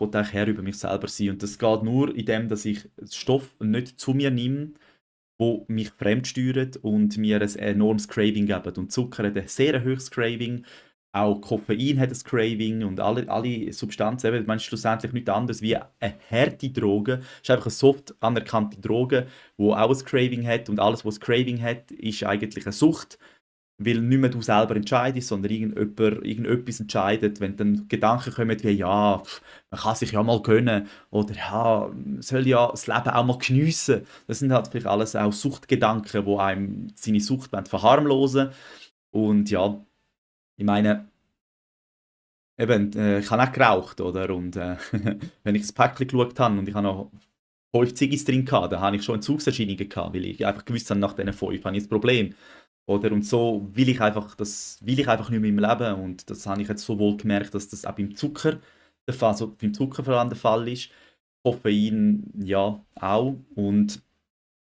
will eigentlich Herr über mich selber sein. Und das geht nur indem, dass ich Stoff nicht zu mir nehme, wo mich fremdsteuert und mir ein enormes Craving geben. Und Zucker hat ein sehr hohes Craving, auch Koffein hat ein Craving und alle Substanzen, eben, ich meine, schlussendlich nichts anderes wie eine harte Droge. Es ist einfach eine soft anerkannte Droge, die auch ein Craving hat und alles, was ein Craving hat, ist eigentlich eine Sucht, weil nicht mehr du selber entscheidest, sondern irgendetwas entscheidet. Wenn dann Gedanken kommen wie, ja, man kann sich ja mal gönnen oder ja, man soll ja das Leben auch mal geniessen. Das sind halt vielleicht alles auch Suchtgedanken, die einem seine Sucht verharmlosen wollen. Und ja, ich meine, eben, ich habe auch geraucht, oder? Und wenn ich das Päckchen geschaut habe und ich habe noch 5 Ziggis drin gehabt, dann habe ich schon Entzugserscheinungen gehabt, weil ich einfach gewusst habe, nach diesen 5 habe ich ein Problem. Oder? Und so will ich einfach nicht mehr im Leben. Und das habe ich jetzt so wohl gemerkt, dass das auch beim Zucker der Fall, also beim Zucker vor allem der Fall ist. Koffein, ja, auch. Und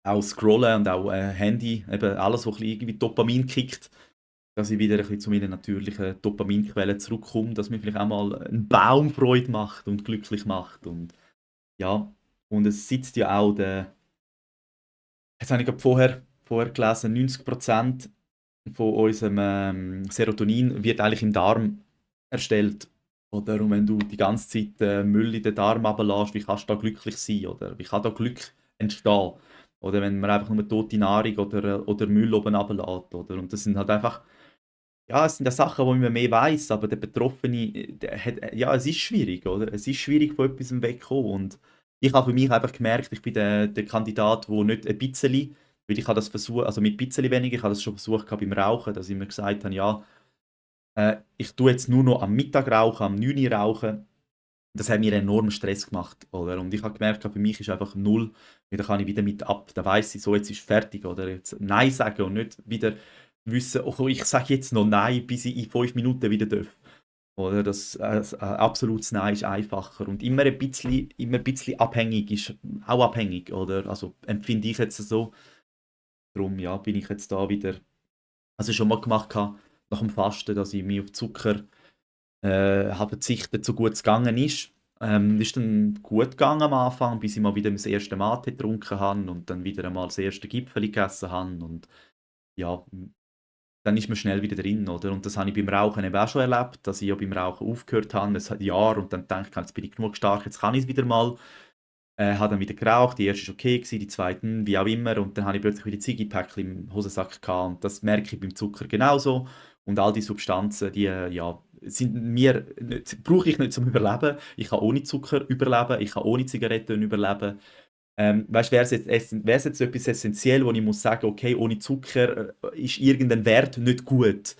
auch Scrollen und auch Handy, eben alles, was ein bisschen irgendwie Dopamin kickt, dass ich wieder ein bisschen zu meiner natürlichen Dopaminquelle zurückkomme, dass mir vielleicht auch mal ein Baum Freude macht und glücklich macht. Und ja, und es sitzt ja auch jetzt habe ich gerade vorher gelesen, 90% von unserem Serotonin wird eigentlich im Darm erstellt. Oder? Und wenn du die ganze Zeit Müll in den Darm runterlässt, wie kannst du da glücklich sein? Oder wie kann da Glück entstehen? Oder wenn man einfach nur tote Nahrung oder Müll oben runterlässt. Oder? Und das sind halt einfach, ja, es sind ja Sachen, wo man mehr weiß, aber der Betroffene, der hat, ja, es ist schwierig, oder? Es ist schwierig, von etwas wegzukommen. Und ich habe für mich einfach gemerkt, ich bin der Kandidat, der nicht ein bisschen, weil ich habe das versucht, also mit ein bisschen weniger, ich habe das schon versucht gehabt beim Rauchen, dass ich mir gesagt habe, ja, ich tue jetzt nur noch am Mittag rauchen, am 9 Uhr rauchen. Das hat mir enormen Stress gemacht, oder? Und ich habe gemerkt, für mich ist einfach null, weil da kann ich wieder mit ab, da weiß ich, so jetzt ist fertig, oder? Jetzt Nein sagen und nicht wieder wissen, oh, ich sage jetzt noch Nein, bis ich in 5 Minuten wieder darf. Oder das absolutes Nein ist einfacher und immer ein bisschen abhängig ist auch abhängig, oder? Also empfinde ich jetzt so. Darum ja, bin ich jetzt da wieder, also schon mal gemacht habe, nach dem Fasten, dass ich mich auf Zucker habe verzichtet, so gut es gegangen ist. Ist dann gut gegangen am Anfang, bis ich mal wieder das erste Mate getrunken habe und dann wieder einmal das erste Gipfeli gegessen habe und ja, dann ist man schnell wieder drin, oder? Und das habe ich beim Rauchen eben auch schon erlebt, dass ich ja beim Rauchen aufgehört habe, ein Jahr und dann denke ich, jetzt bin ich genug stark, jetzt kann ich es wieder mal. Habe dann wieder geraucht, die erste war okay, gewesen, die zweite wie auch immer und dann habe ich plötzlich wieder Ziggy-Päckchen im Hosensack gehabt und das merke ich beim Zucker genauso und all die Substanzen, die ja, brauche ich nicht zum Überleben. Ich kann ohne Zucker überleben, ich kann ohne Zigaretten überleben. Weißt, wäre es jetzt etwas essentiell, wo ich muss sagen, okay, ohne Zucker ist irgendein Wert nicht gut,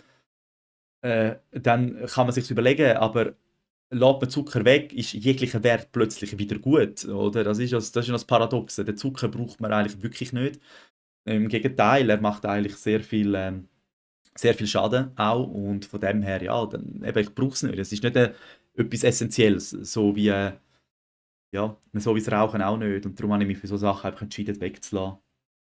dann kann man sich überlegen, aber lässt man Zucker weg, ist jeglicher Wert plötzlich wieder gut, oder? Das ist ja das Paradoxe. Den Zucker braucht man eigentlich wirklich nicht. Im Gegenteil, er macht eigentlich sehr viel Schaden auch und von dem her, ja, dann, eben, ich brauche es nicht. Es ist nicht etwas Essentielles, ja, so wie das Rauchen auch nicht und darum habe ich mich für so Sachen einfach entschieden wegzulassen.